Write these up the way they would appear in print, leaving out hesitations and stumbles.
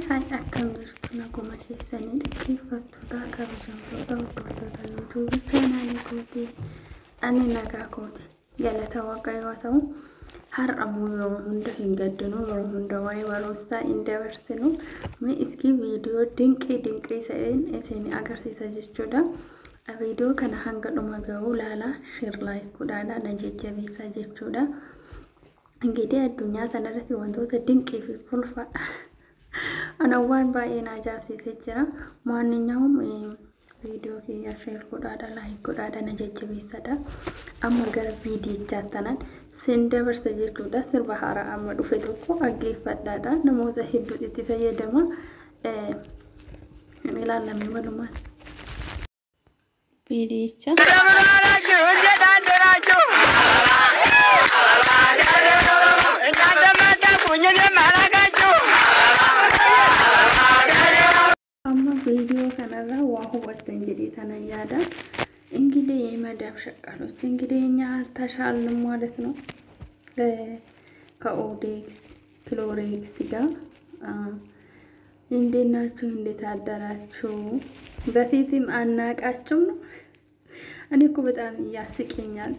Hi akkam jirtu naguma keessanii dhaggeeffattoota kabajamtoota hordoftoota YouTube chaanaalii kootii ani nagaa kooti galata waaqayyoo haa ta'u har'a immoo yeroo hunda hin gaddinu yeroo hunda waa'ee barumsaa hin dabarsinu mee iskii viidiyoo dinqii dinqii ta'een isin agarsiisa jechuudha. Viidiyoo kana hanga dhuma ga'uu ilaalaa share like godhaadhaa na jajjabeessaa jechuudha. Ingidihi addunyaa kanarratti wantoota dinqii fi kolfa ana waan baay'ee na ajaa'ibsiisee jira. Maanninyaa'um viidiyoo kiyya share godhaadha like godhaadha na jajjabeessadha. Amma gara viidiyichaa tanaan sin dabarsa jechuudha. Sirba haaraa amma dhufe tokko dhaggeeffadhaadha. Namoota hedduutu itti fayyadama. Hin ilaallamne walumaan. Viidiyicha. Amma viidiyoo kanarraa waa hubattan jedhee tanan yaada. እንግዲህ የመዳብ ሸቃሎች እንግዲህ እኛ አልተሻልንም ማለት ነው። ከኦዴክስ ክሎሬክስ ጋር እንዴት ናችሁ? እንዴት አደራችሁ? በፊትም አናቃችሁም ነው። እኔ እኮ በጣም ያስቀኛል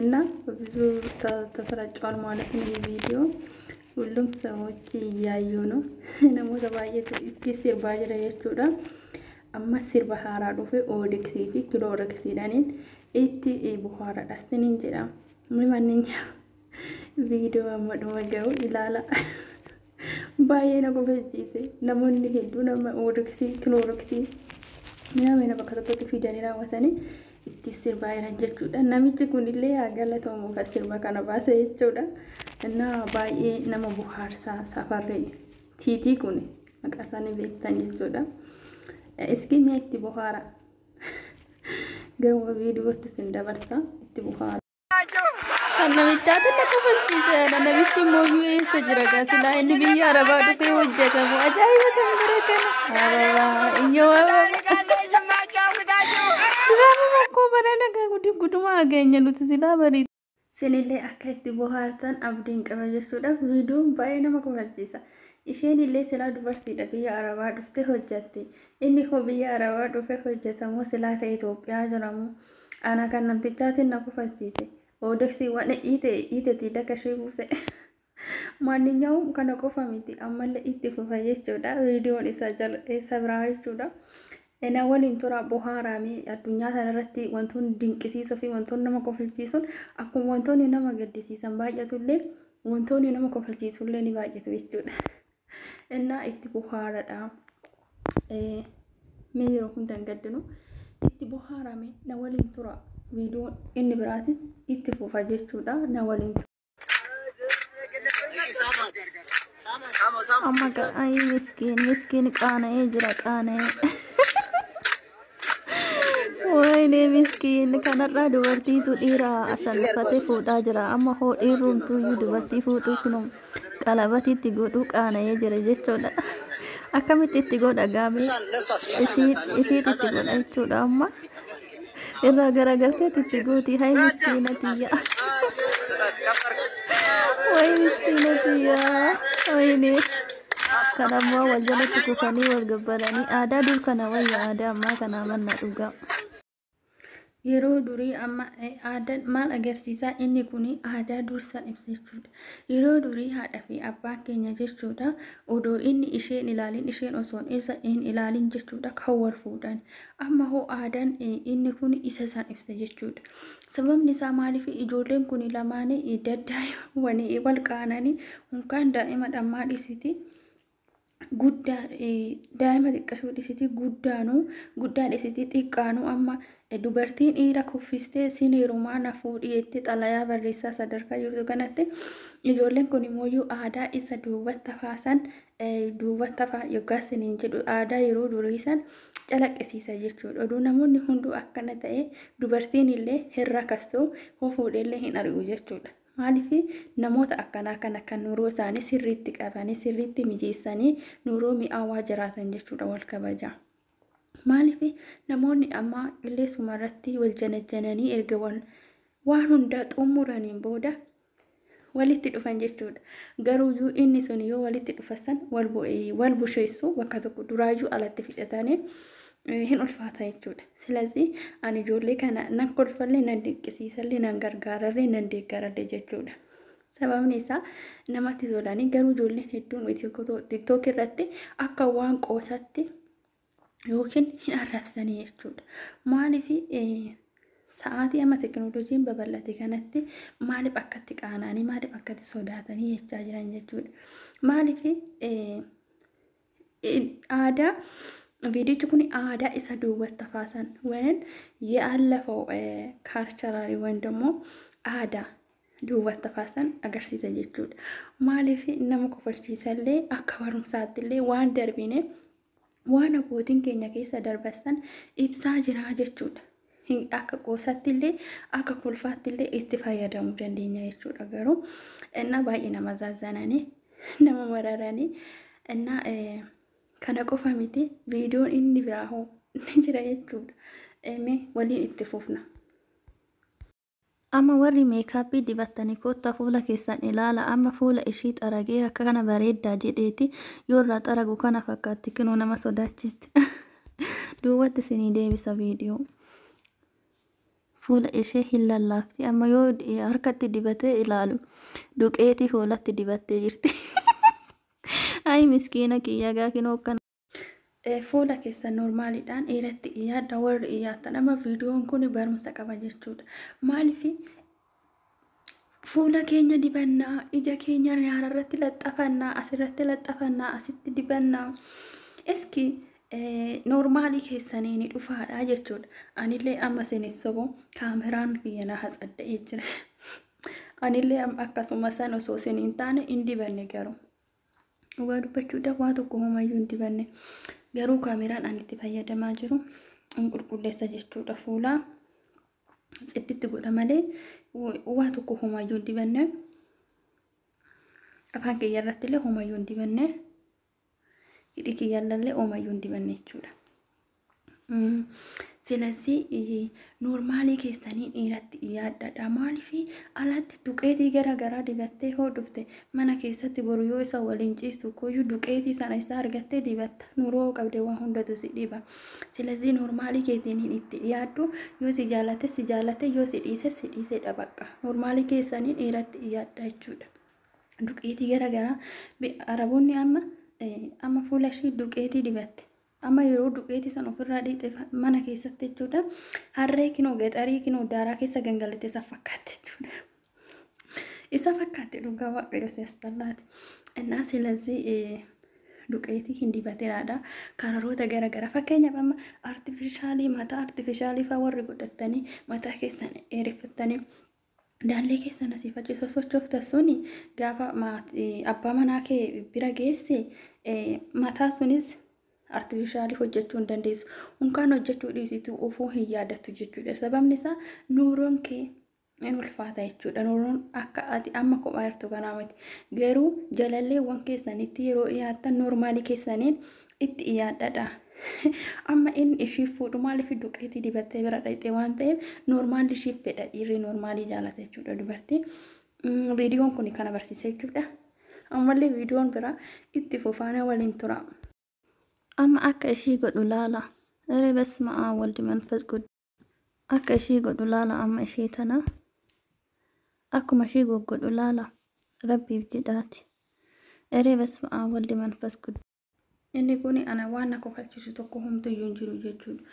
እና ብዙ ተሰራጨዋል ማለት ነው። ይህ ቪዲዮ ሁሉም ሰዎች እያዩ ነው። namoota baay'eetu itti sirbaa jira jechuudha. Amma sirba haaraa dhufe oodeksii fi kilooreksiidhaaniin itti buhaaradha sinin jedha. Manninya viidiyoo amma dhuma ga'u ilaala. Baay'ee na kofalchiise. Namoonni hedduun amma oodeksii kilooreksii minamina bakka tokkotti fidanii raawwatanii itti sirbaa jiran jechuudha. Namichi kunillee haa galatoomu kan sirba kana baase jechuudha. Innaa baay'ee nama bohaarsaa safarri tiitii kun maqaa isaanii beektan jechuudha. Iski mee itti bohaara. Garuma viidiyootti isin dabarsa itti bohaara. Kan namichaatti na kofalchiise namichi immoo eessa jira gaa silaa inni biyya arabaa dhufee hojjetamu ajaa'iba kan bira kana ababaa iyyoo ababaa diraama makkoo barana guduma hageenya nuti silaa barii. Isinillee akka itti bohaartan abdiin qaba jechuudha. Viidiyoon baay'ee nama kofalchiisa. Isheen illee silaa dubartiidha biyya arabaa dhuftee hojjette. Inni hoo biyya arabaa dhufee hojjetamu silaa ta'e Itoophiyaa jiramu. Ana kan namtichaatiin na kofalchiise. Odeksiiwwan iitetii dakashee buuse. Maanninyaa'um kana qofa miti ammallee itti fufa jechuudha. Viidiyoon isa isa biraa jechuudha. Na waliin tura bohaaraamee addunyaa kanarratti wantoonni dinqisiisoo fi wantoonni nama kofalchiisan akkuma wantoonni nama gaddisiisan baay'atullee wantoonni nama kofalchiisullee ni baay'atu jechuudha. Innaa itti bohaaradha. Mee yeroo hunda hin gaddinu itti bohaarame na waliin tura. Viidiyoon inni biraatis itti fufa jechuudha. Na waliin tura. Amma ayi miskiin miskiin qaana'ee jira qaana'ee. Wayne miskiin kanarraa dubartiitu dhiira ashalfatee fuudhaa jira. Amma hoo dhiirrumtuyyuu dubartii fuudhuu kunum qalabatiitti godhuu qaana'ee jira jechuudha. Akkamitti itti godha gaamee ishiit itti godha jechuudha amma. Irraa garagalteet itti gooti hay miskiina tiyya. Way miskiina tiyya. Wayne. Kan ammoo wal jalatti kufanii wal gabbaranii aadaa dur kana wayya aadaa ammaa kana manna dhugaa. Yeroo durii amma aadaan maal agarsiisaa inni kun aadaa dursan ibsa jechuudha. Yeroo durii haadha fi abbaan keenya jechuudha odoo inni isheen ilaalin isheen osoo isa hin ilaalin jechuudha kan wal fuudhan. Amma hoo aadaan inni kun isa san ibsa jechuudha. Sababni isaa maaliif ijoolleen kun lamaanii daddaa'imanii wal qaananii unkaan daa'ima dhammaa dhisiti. Guddaa daa'ima xiqqashuu dhisiti guddaanuu guddaa dhisiti xiqqaanuu amma dubartiin dhiira kuffistee sin heerumaa na fuudhi jettee xalayaa barreessaa sadarkaa jirtu kanatti ijoolleen kun immoo aadaa isa duubatti hafaasan duubatti hafaa yookaan siniin jedhu aadaa yeroo durii san calaqqisiisa jechuudha. Oduu namoonni hunduu akkana ta'e dubartiin illee hin rakastu hoo fuudheellee hin argu jechuudha. Maaliif namoota akkanaa kana kan nuroo isaanii sirriitti qabanii sirriitti mijeessanii nuroo mi'aawaa jiraatan jechuudha wal kabajaa. Maaliif namoonni amma qilleensuma irratti wal janajjananii erga waan hundaa xumuraniin booda Walitti dhufan jechuudha. Garuuyyuu inni sun yoo walitti dhufasan wal busheessu bakka tokko duraayyuu alatti fixatanii hin ulfaata jechuudha. Silazii ani ijoollee kana nan kolfallee, nan dinqisiisallee, nan gargaarallee, nan deeggarallee jechuudha. Sababni isaa namatti tolanii, garuu ijoolleen hedduun TikTok irratti akka waan qoosatti yookiin hin arrabsanii jechuudha. Maaliif sa'aatii amma teknooloojiin babal'ate kanatti maaliif akkatti qaana'anii, maaliif akkatti sodaatanii jechaa jiran jechuudha. Maaliif aadaa viidiyichi kun aadaa isa duubatti hafaasan ወይም ያለፈው ካልቸራሊ ወይም ደግሞ aadaa duubatti hafaasan agarsiisa jechuudha. Maaliif nama kofalchiisallee, akka barumsaattillee waan darbine, waan abbootiin keenya keessa darbasan ibsaa jira jechuudha. Akka qoosaattillee, akka kolfaattillee itti fayyadamuu dandeenya jechuudha. Garuu innaa baay'ee nama zaazananii, nama mararanii. Innaa kana qofa miti, viidiyoon inni biraa hoo ni jira jechuudha. Mee waliin itti fufna. Amma warri meekaappii dibattanii kottaa fuula keessan ilaala. Amma fuula ishii xaragee akka kana bareeddaa jedheeti yoo irraa xaragu kana fakkaatti, kinoo nama sodaachisti. Duubatti isinii deebisa viidiyoo. Fuula ishee hin lallaafti. Amma yoo harkatti dibatee ilaalu duqeetii fuulatti dibattee jirti. Ayi miskiina kiyya, gaa kinoo akkana. Fuula keessa normaaliidhaan dhiiratti dhiyaadha warri dhiyaatan. Amma viidiyoon kun barumsa qaba jechuudha. Maaliif fuula keenya dibannaa, ija keenya nyaara irratti laxxafannaa, asirratti laxxafannaa, asitti dibannaa? Iski noormaalii keessanii ni dhufaadha jechuudha. Anillee amma isinis sobu, kaameraan kiyya na haxadda'ee jira. Anillee akkasuma san osoo isin hin taane hin dibanne, garuu. Dhugaa dubbachuudhaaf waa tokko homayyuu hin dibanne. Garuu kaameraan ani itti fayyadamaa jiru hin qulqulleessa jechuudha fuula. Cidditti godha malee waa tokko homayyuu hin dibanne. Afaan kiyya irratti illee homayyuu hin dibanne. Hidhii kiyya illee homayyuu hin dibanne jechuudha. ስለዚህ noormaalii keessanii dhiiratti dhiyaadhaadha. Maaliif alatti duqeetii gara garaa dibattee hoo dhufte, mana keessatti boru yoo isa waliin ciistu koyyuu duqeetii sana isaa argattee dibatta. Nuroo qabde waan hundatu si dhiba. ስለዚህ noormaalii keetiin itti dhiyaadhu. Yoo si jaalate si jaalate, yoo si dhiise si dhiisedha bakka. Noormaalii keessanii dhiiratti dhiyaadha jechuudha. Duqeetii gara garaa Araboonni amma fuula ishee duqeetii dibatte. Amma yeroo duqeetii san ofirraa dhiixe mana keessatti jechuudha. Harree kinoo gaxarii kinoo daaraa keessa gangalatte isa fakkaatte jechuudha. Isa fakkaatte, dhugaa waaqayyo si astallaati. Innaa ስለዚህ duqeetii hin dibatinaadha. Kararoota gara garaa, fakkeenyaaf amma artifishaalii, mataa artifishaalii fa'aa warri godhattanii mataa keessan dheereffattanii daallee keessan asii fachi sosochooftan suni, gaafa abbaa manaa kee bira geesse mataa sunis artifishaalii hojjechuu hin dandeessu. Unkaan hojjechuu dhiisitu ofuu hin yaadattu jechuudha. Sababni isaa nuuroon kee in ulfaata jechuudha. Nuuroon akka ati amma kophaa jirtu kanaa miti. Garuu jalalleewwan keessanitti yeroo dhiyaattan noormaalii keessaniin itti dhiyaadhadha. Amma inni ishiif fuudhu maaliif duqeetii dibattee bira dhaqxe waan ta'eef noormaalii ishiif fedha, dhiirri noormaalii jaalata jechuudha dubartii. Viidiyoon kun kana barsiisa jechuudha. Ammallee viidiyoon biraa itti fufaana waliin tura. Amma akka ishii godhu laala. Ere በስመ አብ ወልድ መንፈስ ቅዱስ. Akka ishii godhu laala amma ishee tana. Akkuma ishii goggodhu laala. Rabbiif jedhaati. Ere በስመ አብ ወልድ መንፈስ ቅዱስ. Inni kun ana waan na kofalchiisu tokko homtuyyuu hin jiru jechuudha.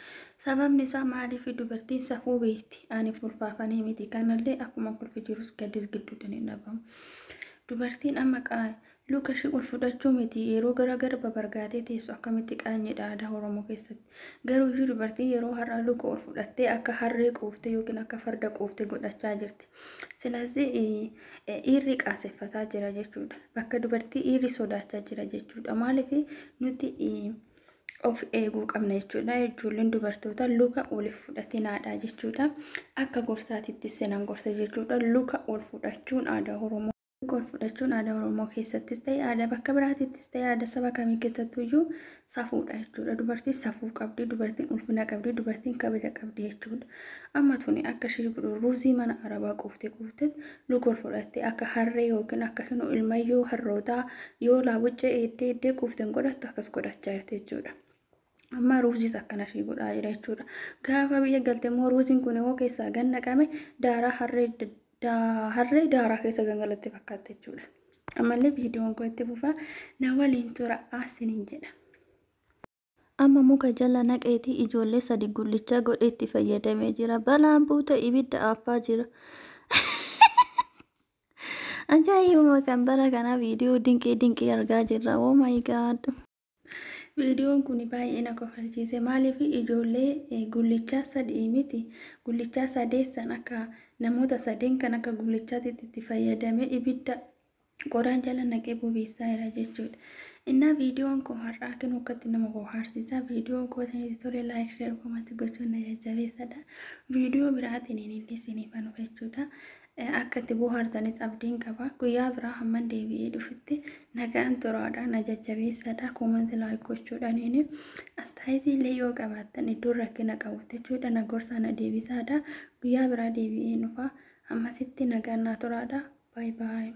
Sababni isaa maaliif dubartiin safuu beekti. Ani fulfaafanii miti. Kanallee akkuma kolfi jirus gaddis gidduudhaan hin dhabamu. Dubartiin amma luka ishee ol fudhachuu miti, yeroo gara gara babargaatee teessu akkamitti qaanyedha aadaa Oromoo keessatti. Garuu iyyuu dubartiin yeroo har'aa luka ol fudhattee akka harree quuftee yookiin akka farda quuftee godhachaa jirti. ስለዚህ dhiirri qaaseffataa jira jechuudha. Bakka dubartii dhiirri sodaachaa jira jechuudha. Maaliif nuti of eeguu qabna jechuudha. Ijoolleen dubartoota luka ol fudhatinaadha jechuudha. Akka gorsaatitti senan gorsa jechuudha. Luka ol fudhachuun aadaa Oromoo. Luka ol fudhachuun aadaa Oromoo keessattis ta'e, aadaa bakka biraatittis ta'e, aadaa saba kamii keessattuyyuu safuudha jechuudha. Dubartiin safuu qabdi, dubartiin ulfina qabdi, dubartiin kabaja qabdi jechuudha. Amma tuni akka ishii godhu ruuzii mana arabaa quuftee quuftee luka ol fudhattee akka harree yookiin akka hinuu ilmayyoo harrootaa yoo laawwicca eeddee eeddee quufteen godhattu akkas godhachaa jirti jechuudha. Amma ruuziis akkana ishii godhaa jira jechuudha. Gaafa biyya galte immoo ruuziin kun yoo keessaa gad naqame daaraa harree harree daaraa keessa gangalatte fakkaata jechuudha. Ammallee viidiyoon kun itti fufaa, na waliin tura asiniin jedha. Amma muka jala naqeetii ijoollee 3 gullichaa godhee itti fayyadamee jira. Balaan buute ibidda aaffaa jira. Ajaa'ibuma kan bara kanaa, viidiyoo dinqii dinqii argaa jirra. Oh my God. Viidiyoon kun baay'ee na kofalchiise. Maaliif ijoollee gullichaa 3 miti, gullichaa sadeessan akka namoota sadeen kan akka gullichaatti itti fayyadamee ibidda qoraan jala naqee bobeessaa jira jechuudha. Innaa viidiyoon kun har'aa kennu akkatti nama bohaarsiisa. Viidiyoon koo isinitti tole like, share, comment gochuun na jajjabeessadha. Viidiyoo biraatiin illee isiniif anu jechuudha. Akka itti bohaartanis abdiin qaba. Guyyaa biraa hamman deebi'ee dhufutti nagaan turaadha. Na jajjabeessadha. Comment, like gochuudhaaniin astaayitii illee yoo qabaattan iddoo rakkina qabutti jechuudha. Na gorsaa, na deebisaadha. Guyyaa biraa deebi'ee dhufa. Ammasitti nagaan naa turaadha. Bye bye.